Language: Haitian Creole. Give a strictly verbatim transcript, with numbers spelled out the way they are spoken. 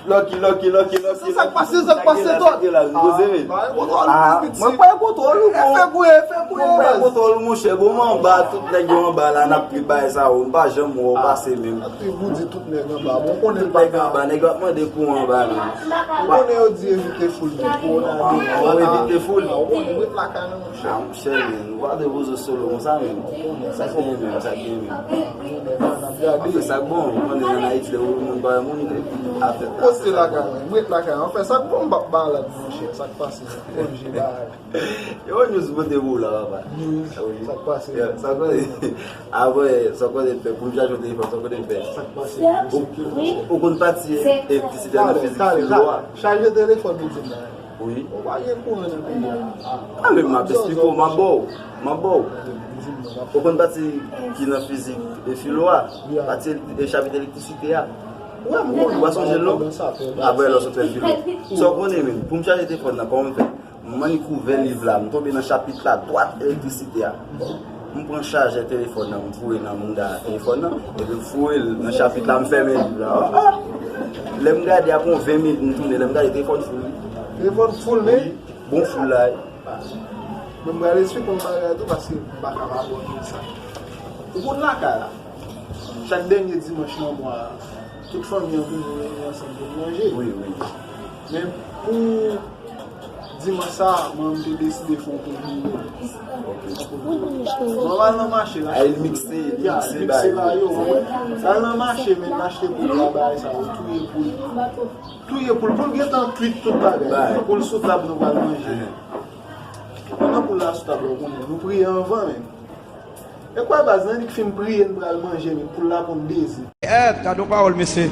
Lucky, lucky, lucky, lucky. Sa k pase, sa k pase, Sa k pase la, nou poze, men. Ah, mwen pa gen kontwòl ou, bro. Fè kouye, fè kouye. Mwen pa gen kontwòl ou, monchè. Bon, mwen anba, tout nèg yo anba la, n ap pli bay sa, ou m pa janm wè w pase menm. Ou di tout nèg anba. Bon, konnen Tout nèg anba, nèg yo ap mande kouran anba, men. Ou konnen yo di evite foul, men. Kowona de. Ou evite foul. Ou konnen, mwen lakay nan, monchè. Ah, monchè, men. Nou pa de bozo solo konsa, men. Sa k gen, men. Sa k gen, men. N ap gade. Anfen, sa k bon, ou konnen an Ayiti, lè ou moun pa moun, afè ta. Poste lakay, mwen. Mwen lakay. Anfen, sa k bon, m p ap malad, monchè. Sa k pase? Konje bagay. Yo, news pote pou ou la, papa. News, Oui. Sa k pase? Yeah, sa k pase? Apre, sa w konnen fè, pou m chaje yon telefòn, sa w konnen fè. Sa k pase? Ou, ou konn pati elektrisite nan fizik filwa? Chaje telefòn ou di m la. Wi. Ou pa gen kouran nan peyi a. A, men m ap esplike w, m ap ba w. M ap ba w. Ou konn pati ki nan fizik e filwa? Pati e chapit elektrisite a. Ou pa sonje l, non? Apre lè w sot fè filwa. Sa w konnen menm, pou m chaje telefòn nan, kòman m fè? M annik ouvè liv la, m tonbe nan chapit la dwat, elektrisite a. M pran chajè telefòn nan, m foure nan mouda telefòn nan, epi m foure l nan chapit la, m fèmen liv la. Ah, ah. Lè m gade apre yon ven minit, m tounen, lè m gade telefòn foul wi. Telefòn foul, men. Bon foul la wi. Men m pral esplike yon bagay tou, paske m pa ka pa abòne sa. Ou konn lakay la. Chak dènye dimanch nan mwa a, tout fanmi an toujou reyini ansanm pou n manje. Wi, wi. Men pou dimanch sa a, mwen menm te deside fè yon pwojè nouvèl. Mwen al nan mache la. Ay, l mikse, l Ya, mikse mikse bagay. Bagay yo, w konprann? Al nan mache, men, achte poul la, bagay sa yo, touye poul. Touye poul, poul gentan kwit tout bagay. Pou l sou tab nou pral manje. Pandan poul la sou tab la, w konnen, nou priye anvan, men. E kwè baz, nan nik fin priye, n pral manje, men poul la ponn de ze. Èt, gade yon pawòl, mesye.